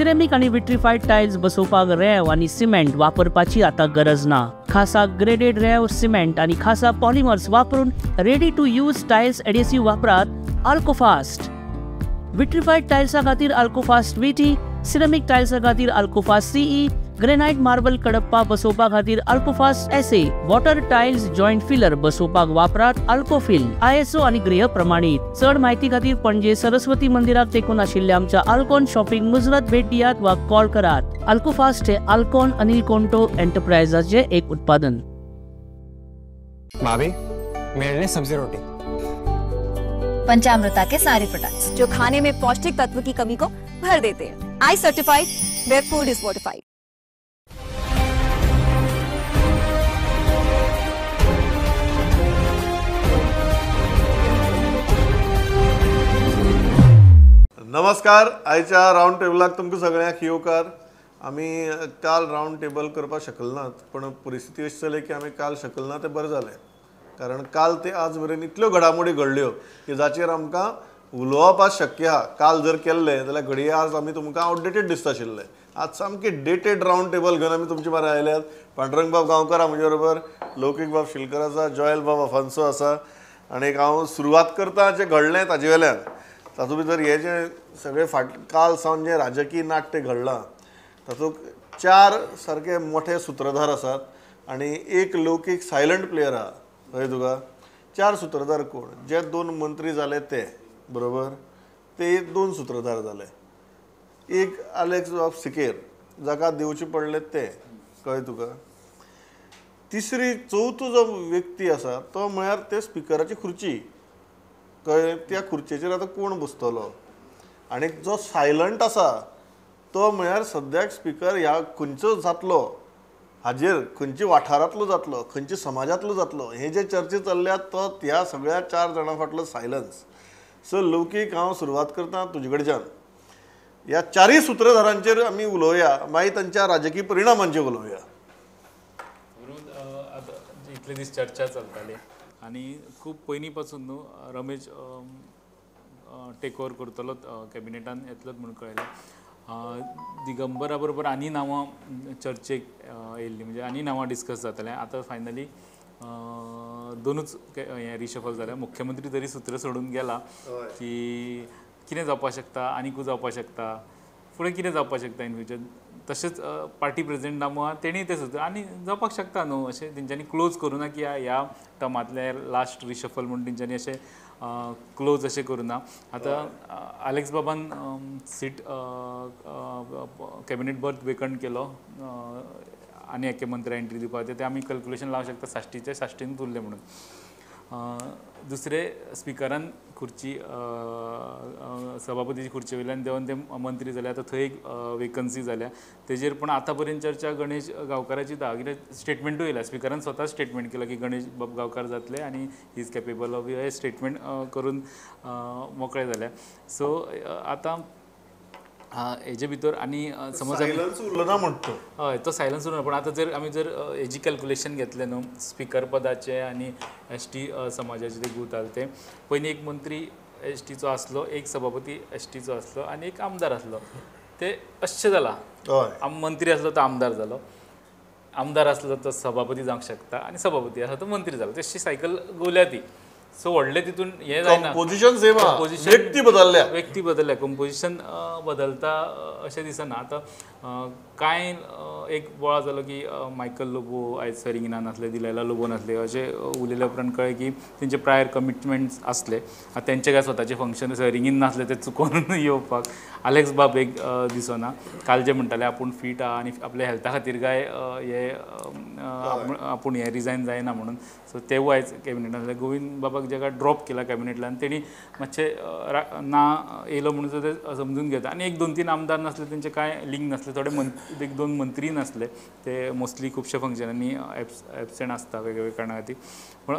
Ceramic आनी विट्रीफायड tiles बसोवपाक रेंव आनी सिमेंट वापरपाची आतां गरज ना. खासा ग्रेडेड रेंव, सिमेंट आनी खासा पॉलिमर्स वापरून ready to use tiles adhesive वापरात अल्कोफास्ट. विट्रीफायड टायल्सा खातीर अल्कोफास्ट VT, ceramic टायल्सा खातीर अल्कोफास्ट CE, granite marble Kadapa बसोवपा खातीर Alcofast SA, water tiles joint filler बसोवपाक वापरात अल्कोफिल. ISO आनी गृह प्रमाणीत. चड म्हायती खातीर पणजे सरस्वती मंदिराक तेंकून आशिल्ल्या आमच्या अल्कॉन शॉपिंग मुजरत भेट दियात वा कॉल करात. अल्कोफास्ट हे अल्कॉन अनिल कोंटो एंटरप्राइजाचें एक उत्पादन. भाभी, मेरे लिए सब्जी रोटी. पंचामृता के सारे प्रोडक्ट्स जो खाने में पौष्टिक तत्व की कमी को भर देते हैं. I certified where food is fortified. नमस्कार. आयच्या रावंड टेबलाक तुमकां सगळ्यांक येवकार. आमी काल रावंड टेबल करपाक शकले नात, पण परिस्थिती अशी जाली की आमी काल शकले ना तें बरें जालें, कारण काल ते आज मेरेन इतल्यो घडामोडी घडल्यो की जाचेर आमकां उलोवप आज शक्य आहा. काल जर केल्लें जाल्यार घडये आज आमी तुमकां आवटडेटेड दिसता आशिल्लें. आज सामकें डेटेड रावंड टेबल घेवन आमी तुमचे बारा आयल्यात. पांडुरंगबाब गांवकार म्हजे बरोबर, लौकीक बाब शिलकर आसा, जॉयल बाब अफान्सो आसा. आनी हांव सुरवात करता जें घडलें ताजे वेल्यान. तातूंत भितर हें जें सगळें फाट काल सावन जें राजकीय नाट्य घडलां तातूंत चार सारके मोठे सुत्रधार आसात आनी एक लौकीक सायलंट प्लेयर आहा. कळ्ळें तुका? चार सुत्रधार कोण? जे दोन मंत्री जाले ते बरोबर, ते दोन सुत्रधार जाले. एक आलेक्स बाब सिकेर जाका दिवचे पडले ते, कळ्ळें तुका? तिसरी चवथो जो व्यक्ती आसा तो म्हळ्यार ते स्पिकराची खुर्ची, कळ्ळें? त्या खुर्चेचेर आतां कोण बसतलो? आनी जो सायलंट आसा तो म्हळ्यार सद्याक स्पिकर ह्या खंयचो जातलो हाजेर, खंयच्या वाठारांतलो जातलो, खंयच्या समाजांतलो जातलो, हे जे चर्चे चल्ल्यात तो ह्या सगळ्या चार जाणां फाटलो सायलन्स. सो लौकीक हांव सुरवात करता तुजे कडच्यान. ह्या चारूय सुत्रधारांचेर आमी उलोवया, मागीर तांच्या राजकीय परिणामांचेर उलोवया. आतां इतले दीस चर्चा चलताली आनी खूब पयलीं पासून न्हू रमेश टेक ओवर करतलो, कॅबिनेटान येतलोच म्हणून कळयलें. दिगंबरा बरोबर आनी नांवां चर्चेक येयल्लीं, म्हणजे आनी नांवां डिस्कस जातालें. आतां फायनली दोनूच हें रिशफल जालें. मुख्यमंत्री तरी सूत्र सोडून गेला की कितें जावपाक शकता, आनीकूय जावपाक शकता, फुडें कितें जावपाक शकता इन फ्युचर. तशेंच पार्टी प्रेजिडेंट नामो तेणी तें सूत्र आनी जावपाक शकता न्हू अशें तेंच्यांनी क्लोज करूं ना की ह्या टर्मांतलें लास्ट रिशफल म्हूण तेंच्यांनी अशें क्लोज अशें करूं ना. आतां आलेक्स बाबान सीट कॅबिनेट बर्थ वेकंट केलो आनी एके मंत्र्या एंट्री दिवपाक, तें आमी कॅल्क्युलेशन लावंक शकता साश्टीचे साश्टीनूच उरलें म्हणून. दुसरे स्पिकरान खुर्ची सभापतीची खुर्चे वयल्यान देंवन ते मंत्री जाले. आतां थंय एक वेकन्सी जाल्या तेजेर पण आतां पर्यंत चर्चा गणेश गांवकाराची आहा. कित्याक स्टेटमेंटूय येयला, स्पिकरान स्वता स्टेटमेंट केलां की गणेश बाब गांवकार जातले आनी he is capable of hey statement करून मोकळे जाल्या. सो आतां हेजे भितर आनी समज सायलन्स उरलो ना म्हणटा, हय तो सायलन्स उरलो. पण आतां जर आमी जर हेजी कॅल्क्युलेशन घेतलें न्हू स्पिकर पदाचें आनी एस टी समाजाचें तें गुताल, तें पयलीं एक मंत्री एस टीचो आसलो, एक सभापती एस टीचो आसलो आनी एक आमदार आसलो. ते अशें जालां, मंत्री आसलो तो आमदार जालो, आमदार आसलो तो सभापती जावंक शकता आनी सभापती आसा तो मंत्री जालो. तशी सायकल घुंवल्या ती. सो व्हडलें तितून हें जायना, पोझिशन सेम आहा, व्यक्ती बदलल्या, व्यक्ती बदलल्या, कंपोजिशन बदलता अशें दिसना. आतां कांय एक बोळा जालो की मायकल लोबो आयज सरिंगना नासले, दिलायला लोबो नासले अशें उलयल्या उपरांत कळ्ळें की तेंचे प्रायर कमिटमेंट्स आसले. आतां तेंचे काय स्वताचे फंक्शन सरिंगीन नासले ते चुकोवन येवपाक. आलेक्स बाब एक दिसना, काल जे म्हणटाले आपूण फीट आहा आनी आपल्या हेल्था खातीर काय हे आपूण हें रिजायन जायना म्हणून, सो तेवूय आयज कॅबिनेटान आसले. गोविंद बाबाक जेका ड्रॉप केला कॅबिनेटल्यान तेणी मातशें ना येयलो म्हणून ते समजून घेता. आनी एक दोन तीन आमदार नासले, तेंचे कांय लिंक नासले, थोडे एक दोन मंत्री नासले, ते मोस्टली खुबशे फंक्शनांनी एबसेंट आसता वेगवेगळ्या कारणां खातीर. पूण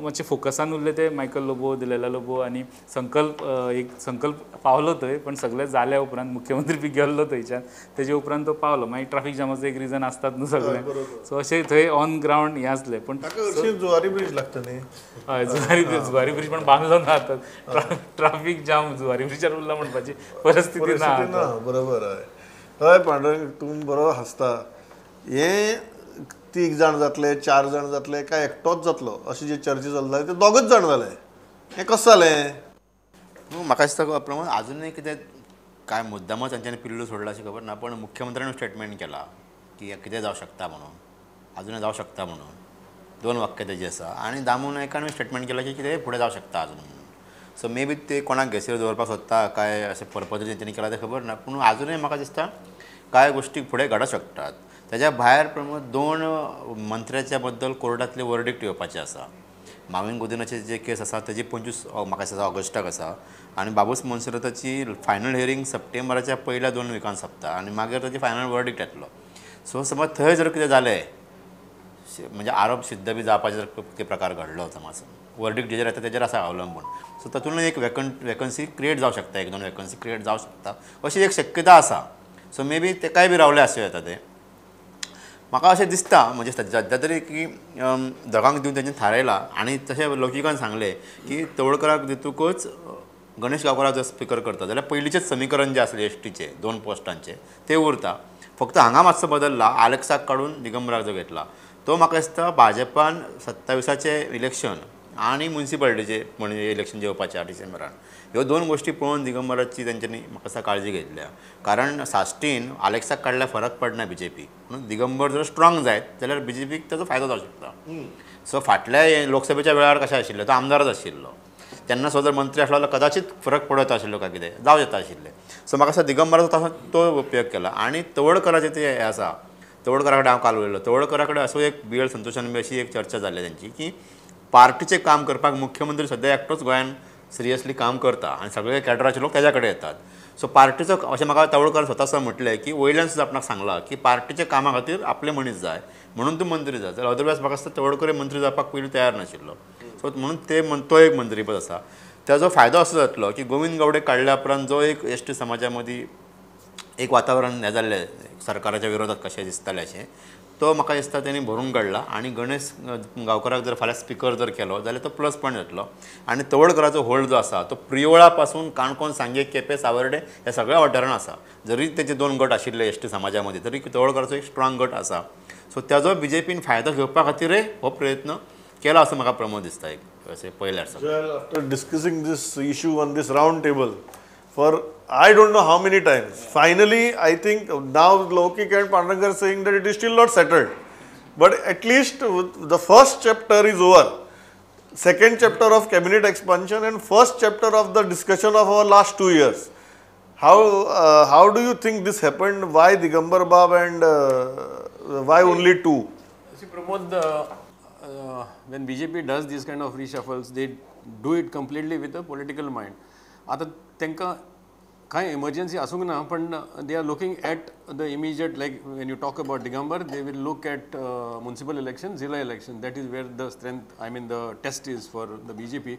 मातशे फोकसान उरले ते मायकल लोबो, दिलेला लोबो आनी संकल्प. एक संकल्प पावलो थंय, पण सगळें जाल्या उपरांत मुख्यमंत्री बी गेल्लो थंयच्यान, तेजे उपरांत तो पावलो. मागीर ट्राफीक जामाचो एक रिजन आसतात न्हू सगळें, सो अशें थंय ऑन ग्रावंड हें आसलें. पूण जुवारी ब्रिज लागता न्ही, हय जुवारी ब्रिज, जुवारी ब्रिज पण बांदलो ना आतां, ट्राफीक जाम जुवारी ब्रिजार उरला म्हणपाची परिस्थिती ना. बरोबर. हय, हय पांडुरंग, तूं बरो हांसता. हें 3 जाण जातले, 4 जाण जातले काय एकटोच जातलो अशी जी चर्चा चलता ते दोगच जाण जाले, हें कशें जालें? म्हाका दिसता प्रमाण आजुनूय कितें काय मुद्दामच तांच्यांनी पिल्लू सोडला अशें खबर ना, पण मुख्यमंत्र्यान स्टेटमेंट केला की कितें जावं शकता म्हणून, आजुनूय जावं शकता म्हणून 2 वाक्य तेजी आसा. आनी दामू नायकानूय स्टेटमेंट केलां की कितें फुडें जावं शकता आजून म्हणून. सो मे बी ते कोणाक घेसर दवरपाक सोदता काय अशें पर्पज तेंच्यांनी केलां तें खबर ना, पूण आजुनूय म्हाका दिसता कांय गोश्टी फुडें घडोवंक शकतात. तेज्या भायर प्रमोद 2 मंत्र्याच्या बद्दल कोर्टांतले वर्डिक्ट येवपाचें आसा. माविन गुदिनाचे जे केस आसा तेजी 25 म्हाका दिसता ऑगस्टाक आसा आनी बाबूस मोन्सेराताची फायनल हियरींग सप्टेंबराच्या पयल्या 2 विकान सोंपता आनी मागीर ताची फायनल वर्डिक्ट येतलो. सो समज थंय जर कितें जालें म्हणजे आरोप सिद्ध बी जावपाचे जर कितें प्रकार घडलो समज वर्डिक्ट जेजेर येता तेजेर आसा अवलंबून. सो तातूंत एक वेकन्सी क्रिएट जावं शकता, 1-2 वेकन्सी क्रिएट जावं शकता अशी एक शक्यता आसा. सो मे बी तेकाय बी रावले आसूं येता. तें म्हाका अशें दिसता म्हणजे सद्या तरी की दोगांक दिवन तेंच्यांनी थारायलां. आनी तशें लौकिकान सांगलें की तवडकराक दितकूच गणेश गांवकराक जर स्पिकर करता जाल्यार पयलींचेच समीकरण जें आसलें एसटीचें 2 पोस्टांचें तें उरता. फक्त हांगा मातसो बदल्ला, आलेक्साक काडून दिगंबराक जो घेतला तो म्हाका दिसता भाजपान 27चें इलेक्शन आनी मुन्सिपालिटीचें म्हणजे इलेक्शन जेवपाचें डिसेंबरान ह्यो 2 गोश्टी पळोवन दिगंबराची तेंच्यांनी म्हाका दिसता काळजी घेतल्या. कारण साश्टीन आलेक्साक काडल्यार फरक पडना बी जे पी, म्हणून दिगंबर जर स्ट्रांग जायत जाल्यार बी जे पीक ताचो फायदो जावंक शकता. सो फाटल्या लोकसभेच्या वेळार कशें आशिल्लें, तो आमदारच आशिल्लो तेन्ना सो जर मंत्री आसलो जाल्यार कदाचित फरक पडत आशिल्लो काय कितें जावं येता आशिल्लें. सो म्हाका दिसता दिगंबराचो तसो तो उपयोग केला. आनी तवडकराचें तें हें आसा, तवडकरा कडेन हांव काल उलयलो, तवडकरा कडेन असो एक बी एल संतोशान बी अशी एक चर्चा जाल्ली तेंची की पार्टीचें काम करपाक मुख्यमंत्री सद्या एकटोच गोंयान सिरियसली काम करता आनी सगळे कॅडराचे लोक तेज्या कडेन येतात. सो पार्टीचो अशें म्हाका तवडकर स्वता सुद्दां म्हटलें की वयल्यान सुद्दां आपणाक सांगलां की पार्टीच्या कामा खातीर आपले मनीस जाय म्हणून तूं मंत्री जाय. जाल्यार अदरवायज म्हाका दिसता तवडकर मंत्री जावपाक पयलीं तयार नाशिल्लो. सो म्हणून ते तो एक मंत्रीपद आसा. ताजो फायदो असो जातलो की गोविंद गावडे काडल्या उपरांत जो एक एस टी समाजा मदीं एक वातावरण हें जाल्लें सरकाराच्या विरोधात कशें दिसतालें अशें, तो म्हाका दिसता तेणी भरून काडला. आनी गणेश गांवकराक जर फाल्यां स्पिकर जर केलो जाल्यार तो प्लस पॉयंट जातलो. आनी तवडकराचो होल्ड जो आसा तो प्रियोळा पासून काणकोण, सांगे, केपें, सावर्डे ह्या सगळ्या वाठारान आसा. जरी तेचे 2 गट आशिल्ले एस टी समाजा मदीं तरी तवडकराचो एक स्ट्रांग गट आसा. सो ताजो बी जे पीन फायदो घेवपा खातीरय हो प्रयत्न केला असो म्हाका प्रमोद दिसता एक अशें पळयल्यार. After discussing this issue on this round table for I don't know how many times, finally I think now Loukik and Pandurang are saying that it is still not settled, but at least the first chapter is over. Second chapter of cabinet expansion and first chapter of the discussion of our last 2 years. How do you think this happened? Why Digambar Bab and why only 2? See Pramod, when BJP does these kind of reshuffles, they do it completely with a political mind. आतां तांकां कांय emergency आसूंक ना, पण they are looking at the immediate, like when you talk about Digambar, they will look at municipal election, zilla election. That is where the strength, I mean the test is for the BJP.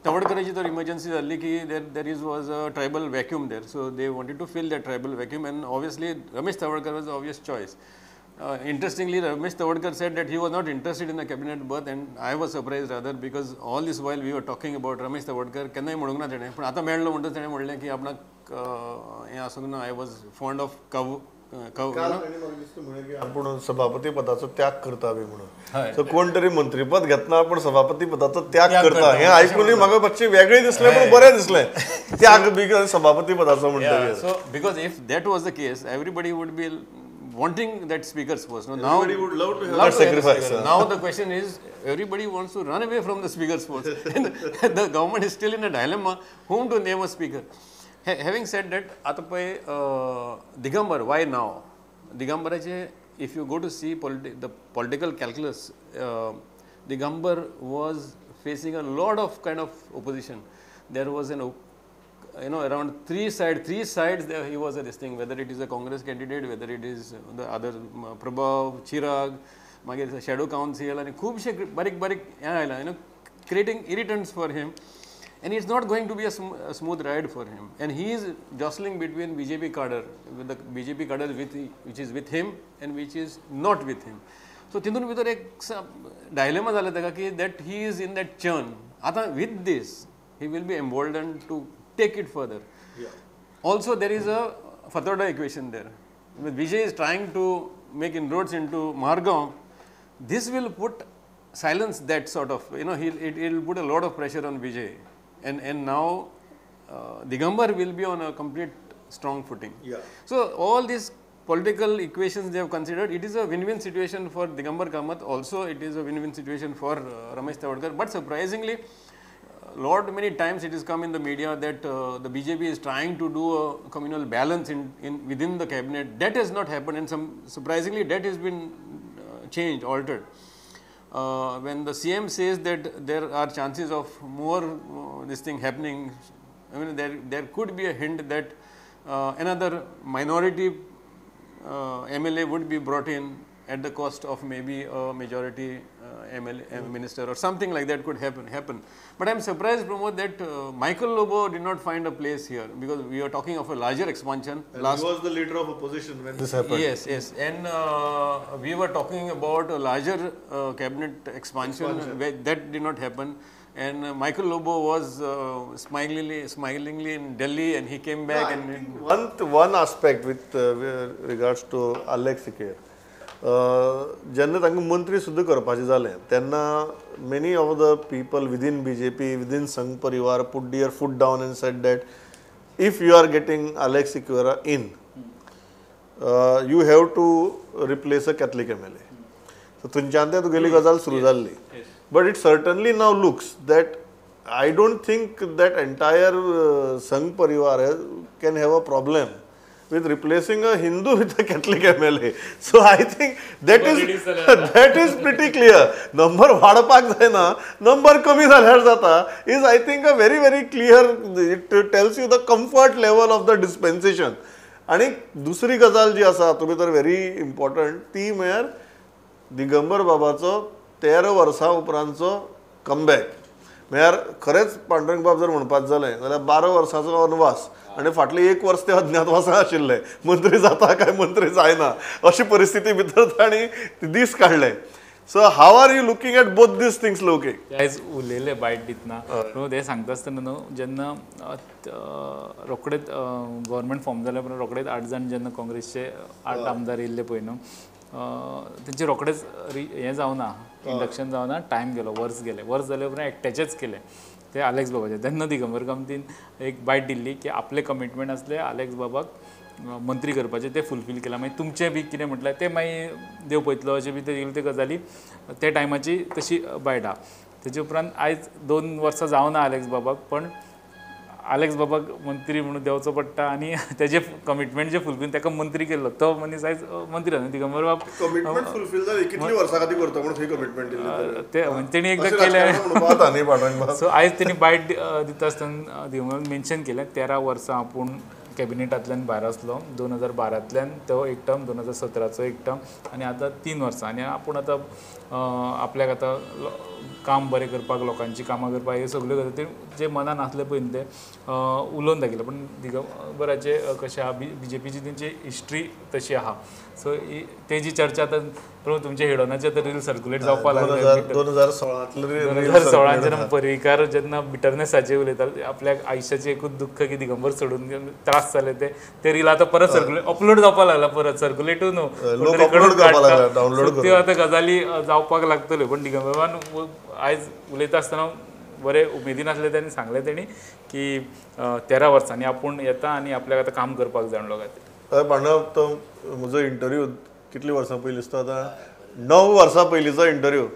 तवडकराची तर emergency जाल्ली की there is was a tribal vacuum there, so they wanted to fill that tribal vacuum and obviously Ramesh Tawadkar was obvious choice. Interestingly, Ramesh Tawadkar said that he was not interested in the cabinet berth, and I was surprised rather because all this while we were talking about Ramesh Tawadkar, केन्नाय म्हणूंक ना तेणें, पूण आतां मेळ्ळो म्हणटच तेणें म्हणलें की आपणाक हें आसूंक ना, I was fond of कव. आपूण सभापती पदाचो त्याग करता बी म्हणून, सो कोण तरी मंत्रीपद घेतना आपूण सभापती पदाचो त्याग करता हें आयकूनय म्हाका मातशें वेगळें दिसलें, पूण बरें दिसलें त्याग बी सभापती पदाचो म्हणटकीर. So because if that was the case, everybody would be wanting that speaker's post. No, now everybody would love to have that sacrifice. Now the question is, everybody wants to run away from the speaker's post. And the government is still in a dilemma whom to name a speaker. Having said that, आता पळय Digambar, why now? दिगंबराचे, if you go to see the political calculus, Digambar was facing a lot of kind of opposition. There was an, you know, around three sides there he was a this thing, whether it is a Congress candidate, whether it is the other Prabhav, Chirag, मागीर shadow council आनी खुबशे बारीक बारीक हें आयलां, you know, creating irritants for him. And it's not going to be a smooth ride for him. And he is jostling between BJP cadre, with the BJP cadre with, which is with him and which is not with him. So तितून भितर एक dilemma जाला ताका की that he is in that churn. आतां with this, he will be emboldened to take it further. Yeah. Also, there is a Fatorda equation there. Vijay is trying to make inroads into Margao. This will put silence that sort of, you know, it will put a lot of pressure on Vijay, and now Digambar will be on a complete strong footing. Yeah. So all these political equations they have considered, it is a win-win situation for Digambar Kamath, also it is a win-win situation for Ramesh Tawadkar. But surprisingly, lot many times it has come in the media that the BJP is trying to do a communal balance in within the cabinet. That has not happened, and some surprisingly that has been changed, altered. When the CM says that there are chances of more this thing happening, I mean there could be a hint that another minority MLA would be brought in at the cost of maybe a majority MLA minister or something like that could happen. But I am surprised, Pramod, that Michael Lobo did not find a place here, because we are talking of a larger expansion. And he was the leader of opposition when this happened. Yes, yes. And we were talking about a larger cabinet expansion. Where that did not happen. And Michael Lobo was smilingly in Delhi, and he came back. No, and one aspect with regards to Alex Sequeira, जेन्ना तांकां मंत्री सुद्दां करपाचें जालें तेन्ना many of the people within BJP, within Sangh Parivar put their foot down and said that if you are getting Alex Sequeira in, you have to replace a Catholic MLA. So थंयच्यान ते तुगेली गजाल सुरू जाल्ली. But it certainly now looks that I don't think that entire Sangh Parivar can have a problem with replacing a Hindu with a Catholic MLA. So I think that is that is pretty clear. Number वाडपाक जायना, number कमी जाल्यार जाता is I think a very very clear, it tells you the comfort level of the dispensation. आनी दुसरी गजाल जी आसा तुमी तर व्हेरी इम्पॉर्टंट ती म्हळ्यार दिगंबर बाबाचो 13 वर्सां उपरांतचो कमबॅक. म्हळ्यार खरेंच पांडुरंग बाब जर म्हणपाक जालें जाल्यार 12 वर्सांचो वनवास आनी फाटले 1 वर्स ते अज्ञातवासान आशिल्ले, मंत्री जाता काय मंत्री जायना अशी परिस्थिती भितर तांणी दीस काडले. So how are you looking at both these things Lokesh? आयज उलयले बायट दितना न्हू ते सांगता आसतना न्हू जेन्ना रोखडेच गव्हर्मेंट फॉर्म जाल्या उपरांत रोखडेच 8 जाण जेन्ना काँग्रेसचे 8 आमदार येयल्ले पळय न्हू तेंचे रोखडेच हें जावना, इंडक्शन जावना, टायम गेलो, वर्स गेलें. वर्स जाले उपरांत एकट्याचेच केलें ते आलेक्स बाबाचें. तेन्ना दिगंबर कामतीन एक बायट दिल्ली की आपलें कमिटमेंट आसलें आलेक्स बाबाक मंत्री करपाचें, तें फुलफील केलां. मागीर तुमचें बी कितें म्हटल्यार तें मागीर देव पळयतलो अशें बी ते ते गजाली त्या टायमाची तशी बायट आहा. तेजे उपरांत आयज 2 वर्सां जावना आलेक्स बाबाक, पण आलेक्स बाबाक मंत्री म्हणून देंवचो पडटा आनी तेजें कमिटमेंट जें फुलफील ताका मंत्री केल्लो तो मनीस आयज मंत्री जालो. दिगंबर बाब कमिटमेंट फुलफील जालें कितली वर्सां खातीर करता म्हणून थंय कमिटमेंट दिल्ली ते तेणी एकदां केलें. सो आयज तेणी बायट दिता आसतना दिगंबर मेन्शन केलें 13 वर्सां आपूण कॅबिनेटांतल्यान भायर आसलो, 2012तल्यान तो एक टर्म, 2017चो एक टर्म आनी आतां 3 वर्सां आनी आपूण आतां आपल्याक आतां काम बरें करपाक, लोकांची कामां करपाक हे सगल्यो गजाली जे मनान आसले पळय न्ही ते उलोवन दाखयलें. पूण दिगंबराचें कशें आहा, बीजेपीची तेंची हिस्ट्री तशी आहा. सो तेजी चर्चा आतां तुमच्या हेडोनाचे आतां रील सर्कुलेट जावपाक लागले. 2016 जेन्ना पर्रीकार जेन्ना बिटरनेसाचेर उलयताले आपल्याक आयुश्याचें एकूच दुख्ख की दिगंबर सोडून त्रास जाले ते रील आतां परत सर्कुलेट अपलोड जावपाक लागला, परत सर्कुलेटूय न्हू त्यो आतां गजाली जावपाक लागतल्यो. पण दिगंबरान आयज उलयता आसतना बरें उमेदीन आसलें, तेणी सांगलें तेणी की 13 वर्सांनी आपूण येता आनी आपल्याक आतां काम करपाक जाय म्हणलो खातीर. पांडव, तो म्हजो इंटरव्यू कितली वर्सां पयलीं दिसता आतां 9 वर्सां पयलींचो इंटरव्यू,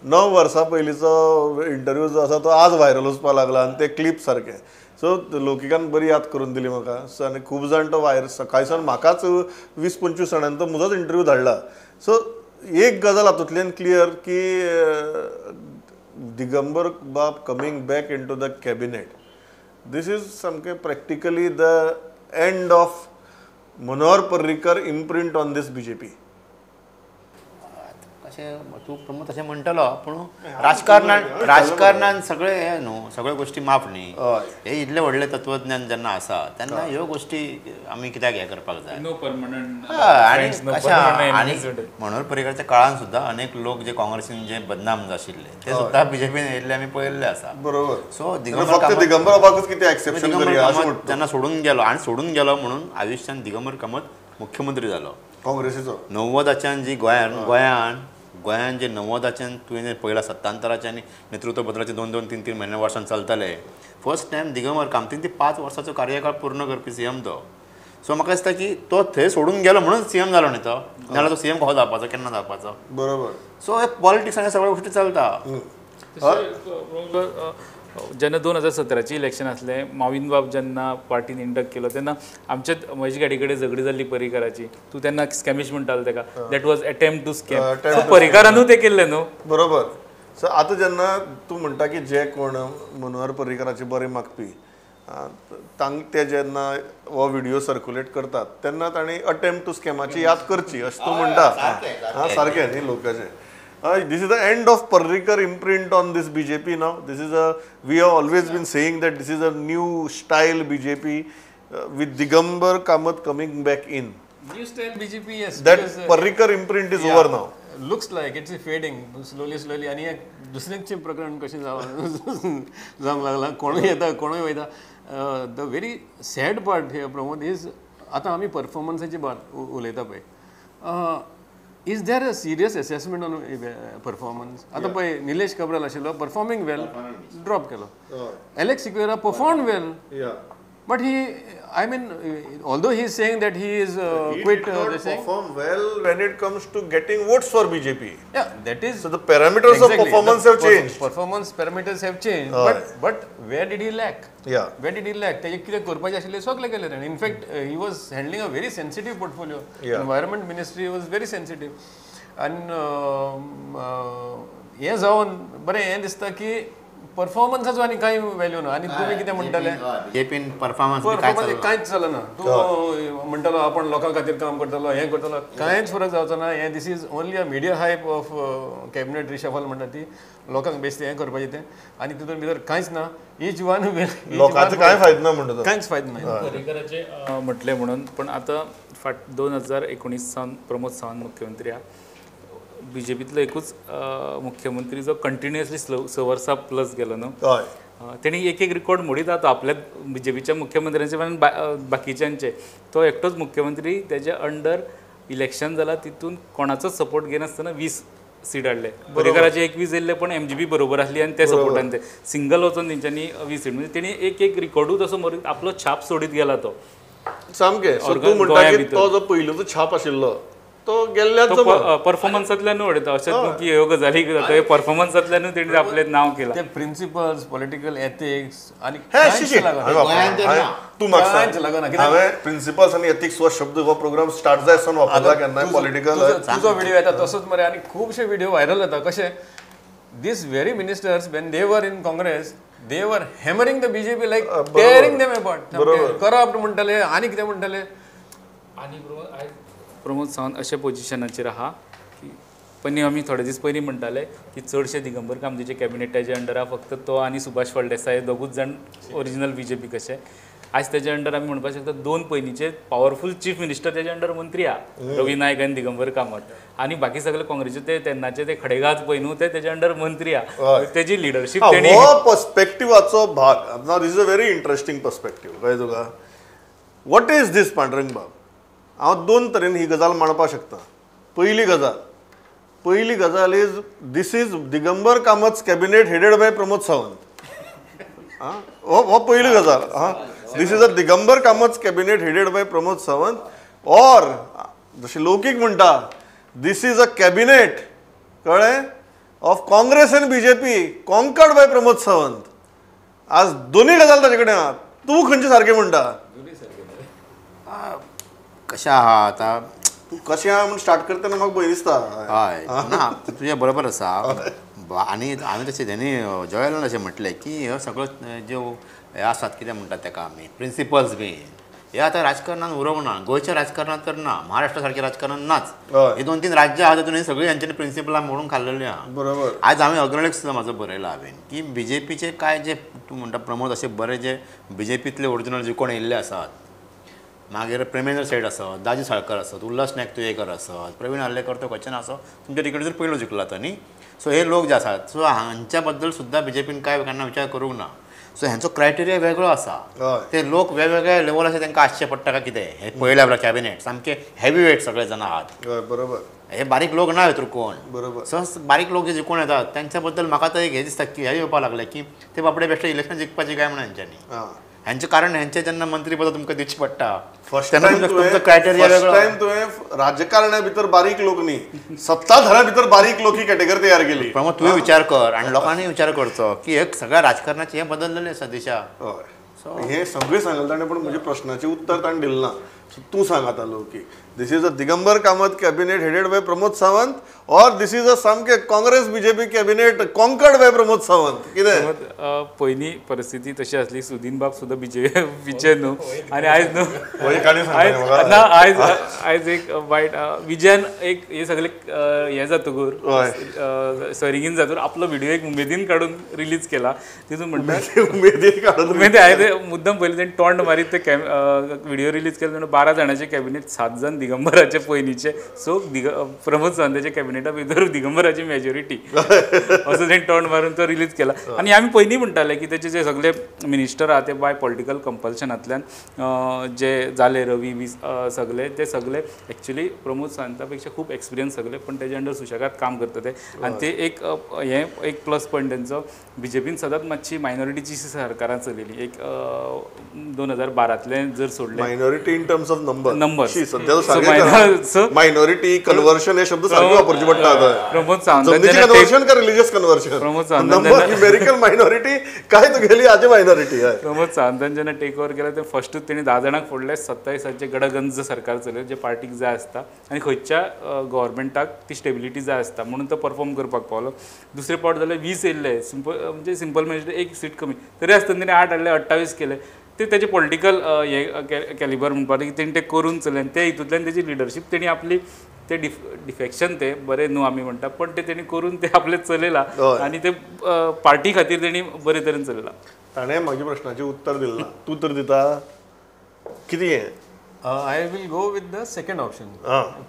9 वर्सां पयलींचो इंटरव्यू जो आसा तो आज व्हायरल वचपाक लागला आनी ते क्लिप सारकें. सो लोकिकान बरी याद करून दिली म्हाका. सो आनी खूब जाण तो व्हायर सकाळी सावन म्हाकाच 20-25 जाणांनी तो म्हजोच इंटरव्यू धाडला. सो एक गजाल हातूंतल्यान क्लियर की दिगंबर बाब coming back into the cabinet, this is सामकें practically the end of Manohar Parrikar imprint on this BJP. अशें तूं प्रमोद तशें म्हणटलो, पूण राजकारणान सगळें हें न्हू, सगळ्यो गोश्टी माफ न्ही. हे इतलें व्हडलें तत्वज्ञान जेन्ना आसा तेन्ना ह्यो गोश्टी आमी कित्याक हें करपाक जाय. आनी कशें, आनी मनोहर पर्रीकराच्या काळान सुद्दां अनेक लोक जे काँग्रेसीन जे बदनाम आशिल्ले ते सुद्दां बीजेपीन येयल्ले आमी पळयल्ले आसा. बरोबर. सो दिगंबर बाबाकूच कितें एक्सेप्शन जेन्ना सोडून गेलो, आनी सोडून गेलो म्हणून आयुश्यान दिगंबर कामत मुख्यमंत्री जालो काँग्रेसीचो 90च्यान जी गोंयान गोंयान गोंयान जे 90च्यान तुवें पयला सत्तांतराचे आनी नेतृत्व बदलाचे 2 2 3 3 म्हयने वर्सां चलताले फर्स्ट टायम दिगंबर कामतीन ती 5 वर्साचो कार्यकाळ पूर्ण करपी सीएम तो. सो म्हाका दिसता की तो थंय सोडून गेलो म्हणून सीएम जालो न्ही तो, नाल्यार तो सीएम कसो जावपाचो, केन्ना जावपाचो. बरोबर. सो हे पॉलिटिक्स आनी सगळ्यो गोश्टी चलता. जेन्ना 2017 इलेक्शन आसलें, माविन बाब जेन्ना पार्टीन इंडक्ट केलो तेन्ना आमच्याच महेश गाडी कडेन झगडी जाल्ली पर्रीकाराची. तूं तेन्ना स्कॅमिश म्हणटालो तेका, that was attempt to scam. पर्रीकारानूय तें केल्लें न्हू. बरोबर. सो आतां जेन्ना तूं म्हणटा की जे कोण मनोहर पर्रीकाराचे बरें मागपी ते जेन्ना हो व्हिडिओ सर्क्युलेट करतात तेन्ना तांणी अटेम्प्ट टू स्कॅमाची याद करची अशें तूं म्हणटा. हां, सारकें न्ही लोकांचें. This is the end of Parrikar imprint on this BJP now. This is a, we have always been saying that this is a new style BJP with Digambar Kamath coming back in. New style BJP, yes. That because, Parrikar imprint is over now. Looks like it's fading slowly, slowly. आनी एक दुसरेंचें प्रकरण कशें जावंक लागलां, कोणूय येता कोणूय वयता. The very sad part here Pramod is आतां आमी परफॉर्मन्साची बात उलयता पळय. Is there a serious assessment on performance? आतां पळय निलेश काब्राल आशिल्लो, परफॉर्मिंग वेल, ड्रॉप केलो. Alex Sequeira perform well, but he, I mean, although he is saying that he is quit, he did not perform well when it comes to getting votes for BJP. Yeah, that is. So the parameters of performance have changed. Performance parameters have changed. But where did he lack? Yeah. Where did he lack? तेजे कितें करपाचें आशिल्लें सगळें केलें ताणें. In fact, he was handling a very sensitive portfolio. Yeah. Environment Ministry was very sensitive. And हें जावन बरें हें दिसता की परफॉर्मन्साचो आनी कांय व्हॅल्यू ना. आनी तुमी कितें म्हणटाले, बीजेपीन परफॉर्मन्स कांयच चलना. तूं म्हणटालो आपण लोकां खातीर काम करतलो, हें करतलो, कांयच फरक जावचो ना. हें this is only a media hype of cabinet reshuffle म्हणटा ती लोकांक बेश्टें हें करपाचें तें, आनी तितून भितर कांयच ना. इच वन लोकांचो कांय फायदो ना म्हणटा, कांयच फायदो ना. पर्रीकाराचें म्हटलें म्हणून, पण आतां फाट 2019 सावन प्रमोद सावंत मुख्यमंत्री आहा. बीजेपीतलो एकूच मुख्यमंत्री जो कंटिन्युअसली 6 वर्सां प्लस गेलो न्हू, तेणी एक एक रिकॉर्ड मोडीत आतां आपल्या बीजेपीच्या मुख्यमंत्र्यांचे आनी बाकीच्यांचे. तो एकटोच मुख्यमंत्री तेज्या अंडर इलेक्शन जाला, तितून कोणाचोच सपोर्ट घेनासतना 20 सीट हाडले. पर्रीकाराचे 21 येयल्ले, पण एमजीपी बरोबर आसली आनी ते सपोर्टान ते सिंगल वचून तेंच्यांनी 20 सीट, म्हणजे तेणी एक एक रिकॉर्डूच असो मोडीत आपलो छाप सोडीत गेला तो. सामकें. सो तूं म्हणटा की तो जो पयलींचो छाप आशिल्लो तो गेल्ल्याच परफॉर्मन्सांतल्यानूय उडयता. अशें न्हू की ह्यो गजाली जाता, परफॉर्मन्सांतल्यानूय तेणी आपलें नांव केलां. ते प्रिंसिपल्स, पॉलिटिकल एथिक्स आनी तूं म्हाका सांग, हांवें प्रिंसिपल्स आनी एथिक्स हो शब्द हो प्रोग्राम स्टार्ट जाय सावन वापरला केन्नाय पॉलिटिकल. तुजो व्हिडिओ येता तसोच मरे, आनी खुबशे व्हिडिओ व्हायरल जाता. कशे these very ministers when they were in Congress, they were hammering the BJP like tearing them apart. Corrupt म्हणटाले आनी कितें म्हणटाले. आनी प्रमोद सावंत अशा पोजिशनाचेर आहा की पयलीं आमी थोडे दीस पयलीं म्हणटाले की चडशे दिगंबर कामतीचे कॅबिनेटाचे अंडर आहा, फक्त तो आनी सुभाष फळदेसाय दोगूच जाण ओरिजिनल बीजेपी कशे. आयज तेज्या अंडर आमी म्हणपाक शकता 2 पयलींचे पावरफूल चीफ मिनिस्टर तेज्या अंडर मंत्री आहा, रवी नायक आनी दिगंबर कामत. आनी बाकी सगळे काँग्रेसीचे ते तेन्नाचे ते खडेगाज पळय न्हू, ते तेज्या अंडर मंत्री आहा. तेजी लिडरशीप तेणी हो पर्सपेक्टिवाचो भाग. Now this is a very interesting perspective. कळ्ळें तुका? What is this Pandurang बाब? हांव 2 तरेन ही गजाल मांडपाक शकता. पयली गजाल is this is Digambar Kamat's cabinet headed by Pramod Sawant. हो पयली गजाल. हां, this is a Digambar Kamat's cabinet headed by Pramod Sawant. Or जशें लौकीक म्हणटा, this is a cabinet कळ्ळें of Congress and BJP conquered by Pramod Sawant. आज दोन्ही गजाल ताजे कडेन आहा. तूं खंयचे सारकें म्हणटा? कशें आहा आतां तूं कशें आहा म्हूण स्टार्ट करतना म्हाका भंय दिसता. हय ना, तुजें बरोबर आसा. आनी हांवें तशें तेणी जॉयलान अशें म्हटलें की ह्यो सगळ्यो ज्यो हे आसात कितें म्हणटात तेका आमी प्रिंसिपल्स बी, हे आतां राजकारणान उरोंक ना. गोंयच्या राजकारणांत तर ना, महाराष्ट्रा सारकें राजकारण नाच. हे 2-3 राज्यां आहा तातूंत सगळीं हेंच्यांनी प्रिंसिपलां मोडून खाल्लेलीं आहा. बरोबर. आयज हांवें अग्रलेख सुद्दां म्हाजो बरयला हांवें की बीजेपीचे काय जे तूं म्हणटा प्रमोद, अशे बरे जे बीजेपींतले ओरिजिनल जे कोण येयल्ले आसात, मागीर प्रेमेंद्र सेठ आसत, दाजी साळकर आसत, उल्हास नायक तुयेकर आसत, प्रवीण आर्लेकर तो खंयच्यान आसो तुमच्या तिकेटीचेर पयलो जिखला तो न्ही. सो हे लोक जे आसात, सो हांच्या बद्दल सुद्दां बीजेपीन काय केन्ना विचार करूंक ना. सो हेंचो क्रायटेरिया वेगळो आसा. ते लोक वेगवेगळ्या लेवलाचेर तांकां आसचें पडटा काय कितें हें पळयल्या आपल्या कॅबिनेट सामके हेवी वेट सगळे जाण आहात. बरोबर. हे बारीक लोक ना भितर कोण. बरोबर. सो बारीक लोक जे जिखून येतात त्यांच्या बद्दल म्हाका तर एक हें दिसता की हे येवपाक लागले की ते बाबडे बेश्टे इलेक्शन जिखपाचे काय म्हणून हेंच्यांनी हेंचें कारण हेंचें जेन्ना मंत्रीपद तुमकां दिवचें पडटा फर्स्ट टायम तुमचो क्रायटेरिया वेगळो. टायम तुवें राजकारण्या भितर बारीक लोक न्ही सत्ताधाऱ्या भितर बारीक लोक ही कॅटेगरी तयार केली. पण मग तुवें विचार कर आनी लोकांनी विचार करचो की एक सगळ्या राजकारणाचें हें बदललेलें आसा दिशा. हय हें सगळें सांगलें ताणें पण म्हज्या प्रश्नाचें उत्तर ताणें दिलें ना. सो तूं सांग आतां लोक की this is a Digambar Kamat cabinet headed by Pramod Sawant or this is a सामकें Congress BJP cabinet conquered by Pramod Sawant कितें? पयलीं परिस्थिती तशी आसली सुदीन बाब सुद्दां बीजेपीचे न्हू आनी आयज न्हू ना आयज आयज एक वायट विजयान एक हे सगळे हें जातकूर सरिंगीन जातकूर आपलो व्हिडिओ एक उमेदीन काडून रिलीज केला तितून म्हणटा उमेदीन काडून उमेदी हांवें मुद्दम पयलीं तेणें तोंड मारीत ते व्हिडिओ रिलीज केलो म्हणून 12 जाणांचे कॅबिनेट 7 जाण दिगंबराचे पयलींचे. सो प्रमोद सावंताच्या कॅबिनेटा भितर दिगंबराची मेजॉरिटी असो तेणें तोंड मारून तो रिलीज केला. आनी आमी पयलीं म्हणटाले की तेचे जे सगळे मिनिस्टर आहा ते बाय पॉलिटिकल कंपल्शनांतल्यान जे जाले रवी बी सगळे ते सगळे एक्चुली प्रमोद सावंता पेक्षा खूब एक्सपिरियन्स सगळे पण तेजे अंडर सुशेगाद काम करता ते. आनी ते एक हें एक प्लस पॉयंट तेंचो. बीजेपीन सदांच मातशी मायनॉरिटीची सरकारां चलयली एक 2012तलें जर सोडलें minority in terms of number number सध्या मायनॉरिटी कन्वर्शन हे शब्द सारखे वापरचे पडटा आतां. प्रमोद सावंत कन्वर्शन का religious conversion Pramod Sawant number numerical minority काय तुगेली आजी मायनॉरिटी. प्रमोद सावंतान जेन्ना टेक ओवर केला ते फर्स्टूच तेणी 10 जाणांक फोडले 27 गडगंज सरकार चलयलें जे पार्टीक जाय आसता आनी खंयच्या गव्हर्मेंटाक ती स्टेबिलिटी जाय आसता म्हणून तो परफॉर्म करपाक पावलो. दुसरे पावट जाल्यार 20 येयल्ले सिंपल म्हणजे सिंपल म्हणजे एक सीट कमी तरी आसतना तेणी 8 हाडले 28 केले. ते तेजे पॉलिटिकल हे कॅलिबर म्हणपाक की तेणी ते करून चलयलें आनी ते हितूंतल्यान तेजी लिडरशीप तेणी आपली ते डिफेक्शन ते बरें न्हू आमी म्हणटा पण ते तेणी करून ते आपलें चलयलां आनी ते पार्टी खातीर तेणी बरे तरेन चलयलां. ताणें म्हाज्या प्रश्नाचें उत्तर दिलें ना. तूं तर दिता कितें हें? I will go with the second option.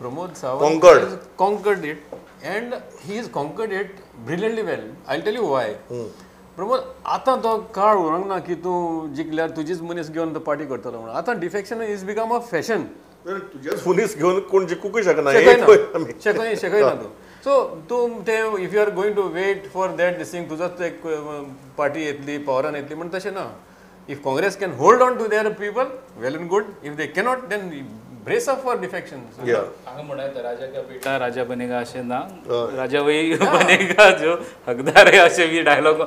Pramod Sawant conquered it and he has conquered it brilliantly well. I'll tell you why. Pramod आतां तो काळ उरूंक ना की तूं जिखल्यार तुजीच मनीस घेवन तो पार्टी करतलो म्हणून. आतां defection is become a fashion. तुजेच मनीस घेवन कोण जिखूंकय शकना. शकयना तूं. सो तूं ते if you are going to wait for that this thing तुजोच एक पार्टी येतली पॉवरान येतली म्हण तशें ना. If Congress can hold on to their people, well and good. If they cannot, then brace up for defection. हांगा म्हणा राजा का बेटा राजा बनेगा अशें ना, राजा वही बनेगा जो हकदार है अशें बी डायलॉग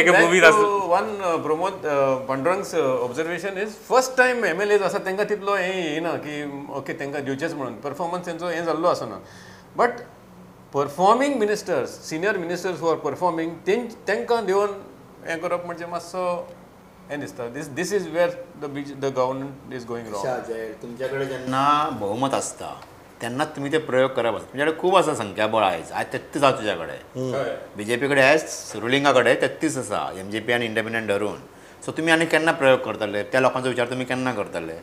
एका मुवीन आसलो. One Pramod Pandurang's observation is first time MLAs आसा तांकां तितलो हें येना की ओके तांकां दिवचेंच म्हणून परफॉर्मन्स तेंचो हें जाल्लो आसना. But performing ministers, senior ministers who are performing तांकां दिवन हें करप म्हणजे मातसो हें दिसता. This this is where the government is going wrong. तुमच्याकडे जेन्ना बहुमत आसता तेन्नाच तुमी ते प्रयोग करप आसता. तुमच्याकडे खूब आसा संख्याबळ आयज आयज 33 आसा तुज्या कडेन, बीजेपी कडेन आयज रुलिंगा कडेन 33 आसा एमजेपी आनी इंडिपेंडंट धरून. सो तुमी आनी केन्ना प्रयोग करतले त्या लोकांचो विचार तुमी केन्ना करतले?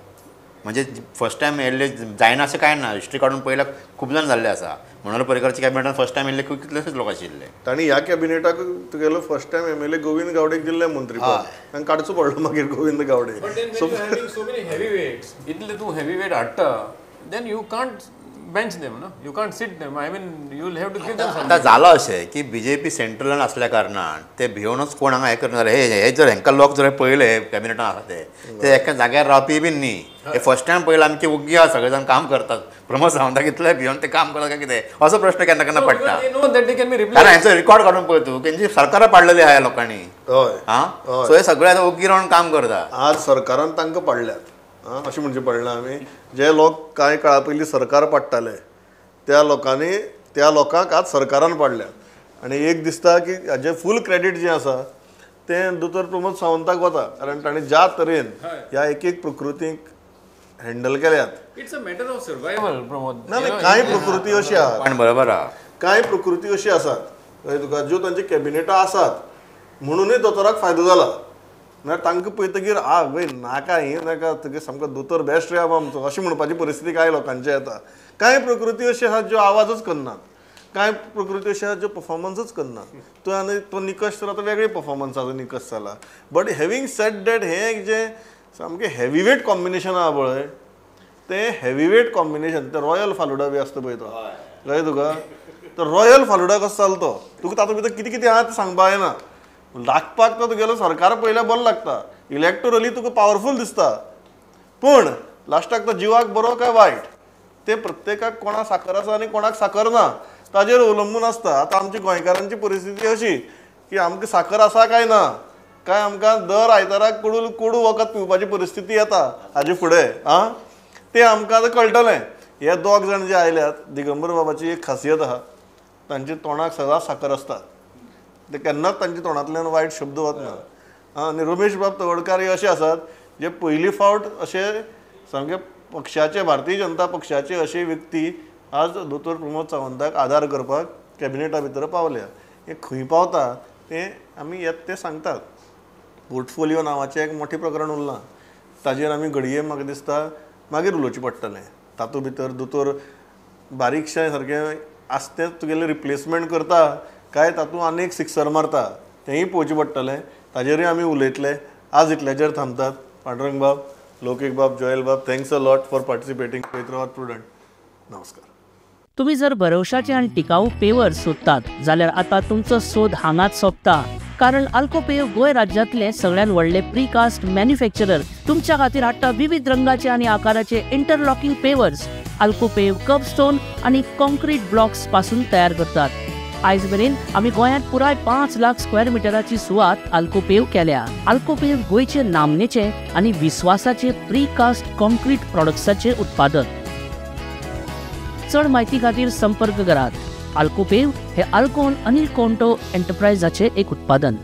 म्हणजे फर्स्ट टायम येयल्ले जायना अशें कांय ना. हिस्ट्री काडून पळयल्यार खूब जाण जाल्ले आसा. मनोहर पर्रीकरच्या कॅबिनेटान फर्स्ट टायम येयल्ले खूब कितलेशेच लोक आशिल्ले. तांणी ह्या कॅबिनेटाक तुगेलो फर्स्ट टायम एमएलए गोविंद गावडेक दिल्ले मंत्रीपद, तांकां काडचो पडलो मागीर Govind Gawde. But then when you having so many heavyweights, इतले तूं हेवी वेट हाडटा then you can't bench them ना, you can't sit them. I mean you will have to give them. आतां जालां अशें की बीजेपी सेंट्रलान आसल्या कारणान ते भियोनच कोण हांगा हें करना जालें. हे जर हेंकां लोक जर पळयले कॅबिनेटान आसा ते एका जाग्यार रावपी बीन न्ही. हे फर्स्ट टायम पळयलां आमचे ओग्गी आसा सगळे जाण काम करतात. प्रमोद सावंताक इतले भियोन ते काम करतात काय कितें असो प्रश्न केन्ना केन्ना पडटा. कारण हेंचो रिकॉर्ड काडून पळय तूं तेंची सरकारां पाडलेली आहा लोकांनी. हय आं सो हे सगळे आतां ओग्गी रावन काम करता. आज सरकारान तांकां पाडल्यात अशें म्हणचें पडलां आमी. जे लोक कांय काळा पयलीं सरकार पाडटाले त्या लोकांनी त्या लोकांक आज सरकारान पाडल्यात. आनी एक दिसता की हाजें फूल क्रेडीट जें आसा तें दोतोर प्रमोद सावंताक वता, कारण ताणें ज्या तरेन ह्या एक एक प्रकृतीक हँडल केल्यात. It's a matter of survival Pramod. ना कांय प्रकृती अशी आहा, पण बरोबर आहा, कांय प्रकृती अशी आसात तुका ज्यो तांचे कॅबिनेटां आसात म्हणूनय दोतोराक फायदो जाला. म्हळ्यार तांकां पळयतकीर आ वय नाका हें नाका तुगे सामको दोतोर बेस्ट रे आमचो अशें म्हणपाची परिस्थिती कांय लोकांची येता. कांय प्रकृती अशी आसात ज्यो आवाजच करनात. कांय प्रकृती अश्यो आहा ज्यो पफॉर्मन्सूच करना. तो आनी तो निकश तर आतां वेगळे पफॉर्मन्साचो निकश जाला. बट हेविंग सेड that हें एक जें सामकें हेवीवेट कॉम्बिनेशन आहा पळय, तें हेवीवेट कॉम्बिनेशन, तें रॉयल फालुडा बी आसता पळय तो, कळ्ळें तुका? तर रॉयल फालुडा कसो जालो तो, तुका तातूंत भितर कितें कितें आहा तें सांगपा येना. लागपाक तो तुगेलो सरकार पयल्यार बरो लागता, इलेक्टोरली तुका पावरफूल दिसता, पूण लास्टाक तो जिवाक बरो काय वायट तें प्रत्येकाक कोणाक साकर आसा आनी कोणाक साकर ना ताजेर अवलंबून आसता. आतां आमची गोंयकारांची परिस्थिती अशी की आमकां साकर आसा काय ना, काय आमकां दर आयताराक कोडू कोडू वखद पिवपाची परिस्थिती येता हाजे फुडें. आं, तें आमकां आतां कळटलें. हे दोग जाण जे आयल्यात, दिगंबर बाबाची एक खासियत आहा, तांच्या तोंडाक सदांच साकर आसता, ते केन्नाच तांच्या तोंडांतल्यान वायट शब्द वतना. आनी रमेश बाब तवडकार हे अशे आसात जे पयली फावट अशे सामके पक्षाचे, भारतीय जनता पक्षाचे अशे व्यक्ती आज दोतोर प्रमोद सावंताक आदार करपाक कॅबिनेटा भितर पावल्या. हे खंय पावता तें आमी येत तें सांगतात. पोर्टफोलियो नांवाचें एक मोठें प्रकरण उरलां, ताजेर आमी घडये म्हाका दिसता मागीर उलोवचें पडटलें. तातूंत भितर दोतोर बारीकशें सारकें आसतेंच तें तुगेलें रिप्लेसमेंट करता काय तातूंत आनी एक सिक्सर मारता तेंय पळोवचें पडटलें. ताजेरूय आमी उलयतले. आज इतल्याचेर थांबतात. पांडुरंग बाब, लौकीक बाब, जोएल बाब, thanks a lot for participating. पळयत रावात प्रुडंट. नमस्कार. तुम्ही जर भरवशाचे आणि टिकाऊ पेवर सोदतात जाल्यार आता तुमचो सोद हांगाच सोंपता, कारण अल्कोपेव गोंय राज्यांतले सगळ्यात व्हडले प्रीकास्ट मॅन्युफॅक्चरर तुमच्या खातीर हाडटा विविध रंगाचे आणि आकाराचे इंटरलॉकिंग पेवर्स. अल्कोपेव कर्बस्टोन आणि कॉन्क्रीट ब्लॉक्स पासून तयार करतात. आयज मेरेन आमी गोंयांत पुराय 5 लाख स्क्वेअर मिटराची सुवात अल्कोपेव केल्या. अल्कोपेव गोंयचे नामनेचे आनी विस्वासाचे प्रीकास्ट कॉन्क्रीट प्रॉडक्ट्साचे उत्पादन. चड म्हायती खातीर संपर्क करात. अल्कोपेव हे अल्कोन अनिल कोंटो एंटरप्राइजाचे एक उत्पादन.